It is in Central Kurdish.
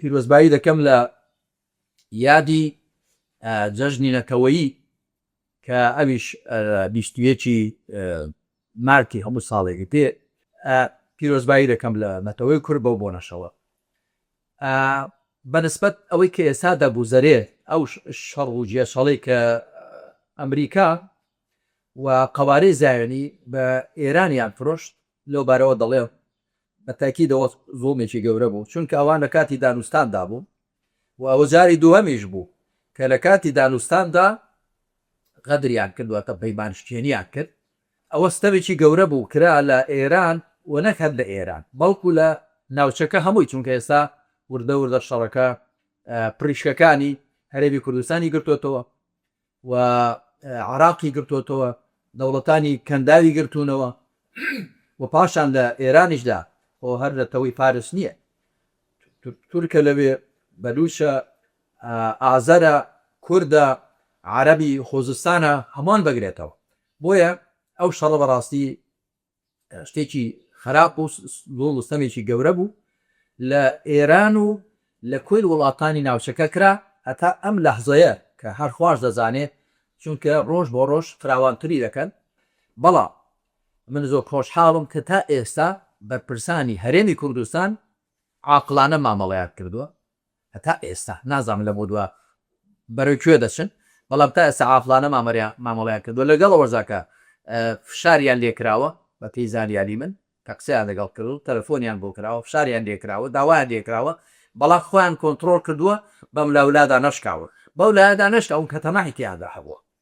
پیرۆزبایی دەکەم لە یادی جەژنی نەتەوەیی کە ئەویش 21 ی مارتی هەموو ساڵێک دێ. پیرۆزبایی دەکەم لە نەتەوەی کورد بەو بۆنەشەوە. بە نسبەت ئەوەی کە ئێستا دەگوزەرێ ئەو شەڕ و گێچەڵەی کە ئەمریکا و قەوارەی زایۆنی بە ئێرانیان فرۆشت لەو بارەوە دەڵێم بە تاکیدەوە زوڵمێکی گەورە بوو چونکە ئەوان لە کاتی دانوستاندا بوون و ئەوە جاری دووهەمیش بوو کە لە کاتی دانوستاندا غەدریان کرد واتە پەیمانشکێنیان کرد ئەوە ستەمێکی گەورە بوو کرا لە ئێران و نەک هەر لە ئێران بەڵکو لە ناوچەکە هەمووی چونکە ئێستا وردە وردە شەڕەکە پریشکەکانی هەرێمی کوردستانی گرتوێتەوە و عراقی گرتوێتەوە دەوڵەتانی کەنداوی گرتوونەوە و پاشان لە ئێرانیشدا خۆ هەر نەتەوەی فارس نییە تورکە لەوێ بەلوچە ئازەرە کوردە عەرەبی خوزستانە هەمووان بگرێتەوە بۆیە ئەو شەڕە بەڕاستی شتێکی خراپ و زوڵم و ستەمێکی گەورە بوو لە ئێران و لە کۆی وڵاتانی ناوچەکە کرا هەتا ئەم لەحزەیە کە هەر خواش دەزانێ چونکە ڕۆژ بۆ ڕۆژ فراوانتری دەکەن بەڵام من زۆر خۆشحاڵم کە تا ئێستا بەرپرسانی هەرێمی کوردستان عاقڵانە مامەڵەیان کردووە هەتا ئێستا نازانم لەمەودوا بەرەو کوێ دەچن، بەڵام تا ئێستا عاقڵانە مامەڵەیان کردووە، لەگەڵ ئەوەشدا کە فشاریان لێکراوە، بەپێی زانیاری من کە قسەیان لەگەڵ کردووم، تەلەفۆنیان بۆ کراوە، فشاریان لێکراوە، داوایان لێکراوە، بەڵام خۆیان کۆنتڕۆڵ کردووە، بەملاولادا نەشکاون، بەو لایەدا نەشکاون کە تەماعی تێیاندا هەبووە.